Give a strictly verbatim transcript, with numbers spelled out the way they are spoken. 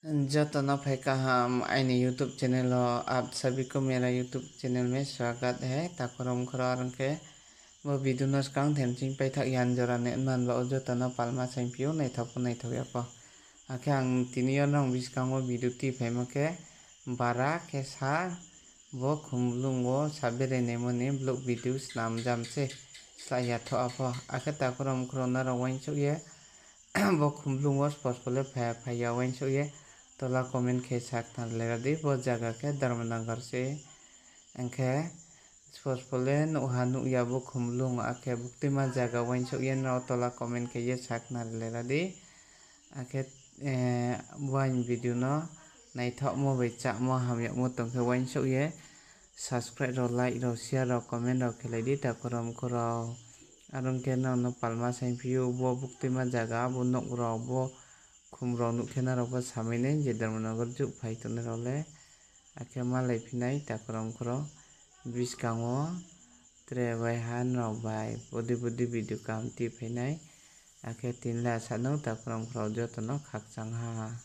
Joto no phai kaham aini YouTube channel wo, आप सभी को मेरा YouTube channel में स्वागत है. Takhu rao mkhu rao, are ong khe bo video no skang themching paithaoh yan jora ni man ba wo joto no palma saingphi ou, naithao pho naithao ya pho. Akhe ang tini yo nrao buskang wo video tui phaimo khe, bara khe sa bo khumlung wo sa berai naimo ni vlog video snam jam se, sla ya thoh a pho. Akhe takhu rao mkhu rao, nrao uaingsouh ye bo khumlung wo spos pho le phai, phai ya uaingsouh ye tola comment khe sakhnari lai ra di, bo zaga khe Dharmanagar se. Ang khe spos pho le nuh ha nuh ya bo khumlung, akhe buktuima zaga uaingsouh ye nrao tola comment khe ye sakhnari lai ra di. Akhe, eh, bo aini video no naithaohmo bai chámo hamyagmo tong khe uaingsouh ye subscribe rao, like rao, share rao, comment rao khe lai di takhu rao mkhu rao. Are ong khe nrao no palma saingphi ou, bo buktuima zaga, bo nouh rao, bo khum rao nuh khe nrao pho samai nai je Dharmanagar jouh phai tongnai rao le. Akhe malaiphi nai takhu rao mkhu rao, buskang wo tre bai ha nrao bai bodi bodi video kaham tui phai nai. Akhe tini le asa no takhu rao mkhu rao joto no khakchang ha.